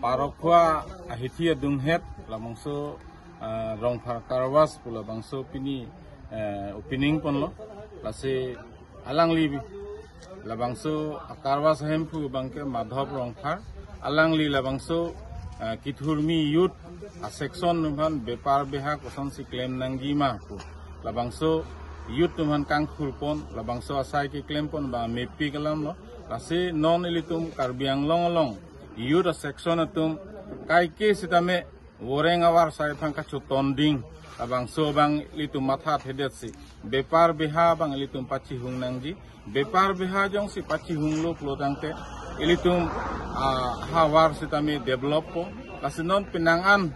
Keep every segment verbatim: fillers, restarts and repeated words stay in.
Parokkhua ahithi adunghet labangso, ah, Rongphar car wash pu labangso pini, eh, opening ponlo. Lasi alangli labangso a-car wash ahemphu abangke Madhop Rongphar. Alangli labangso, eh, kethurmi youth a-section atum aphan bepar beha kosonsi klem nangji ma pu labangso youth atum aphan kangthur pon, labangso asai keklem pon abang mepik alam lo. Lasi non ilitum Karbi Anglong along youth a-section atum kaike sitame voreng avar asai aphan kachotonding, labangso abang ilitum matha thedetsi bepar beha abang ilitum pachihung nangji. Bepar beha jongsi pachihunglo pulo tangte ilitum, ah, havar sitame develop po. Lasi non penang an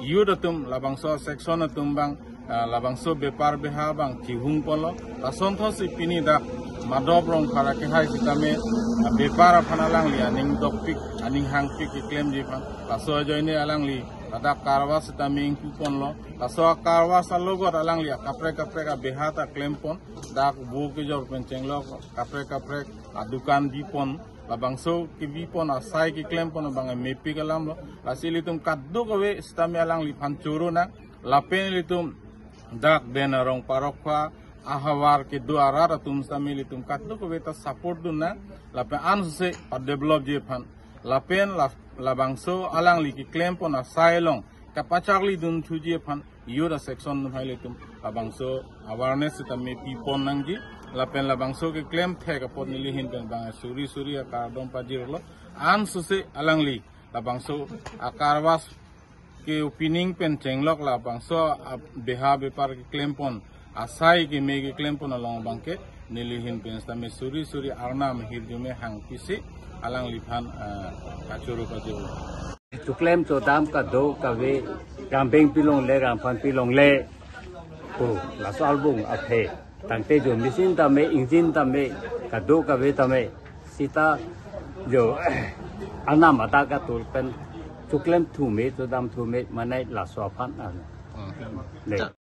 youth atum labangso section atum abang, ah, labangso bepar beha abang chihung ponlo. Lasonthotsi pini dak Madhop Rongphar akehai sitame, ah, bepar aphan alangli aning dokpik, aning hangpik keklemji aphan. Laso ajoine alangli ladak car wash sitame ingpu ponlo. Laso a-car wash alogot alangli akaprek kaprek abeha ta klem pon. Dak vo kejor pen chenglok kaprek kaprek adukan bi pon. Labangso kebi pon asai keklem pon abang mepik alam lo. Lasi ilitum kadokave sitame alangliphan choro nang. Lapen ilitum dak Den Arong parokkhua ahavar kedo arat atum sitame ilitum kadokave ta support dun nang. Lapen ansose padevelopji aphan. Lapen la-, labangso alangli keklem pon asai along kapacharli dunthuji aphan youth a-section atum hai ilitum labangso awareness sitame pi pon nangji. Lapen labangso keklem thek apot neli ahin pen abang suri suri akardom pajirlo. Ansose alangli labangso a-car wash ke-opening pen chenglok labangso abeha bepar keklem pon, asai keme keklem pon along abangke neli ahin pen sitame suri suri arnam ahirjume hangpisi alangliphan, ah, kachoro pajirlo. Choklem chodam kadokave, rambeng pilongle, ramphan pilongle pu laso albung aphe. Tangte jo machine tame, engine tame, kadokave tame, sita jo arnam adak atur pen choklem thume, chodam thume, mane laso aphan an. Hmm. Le.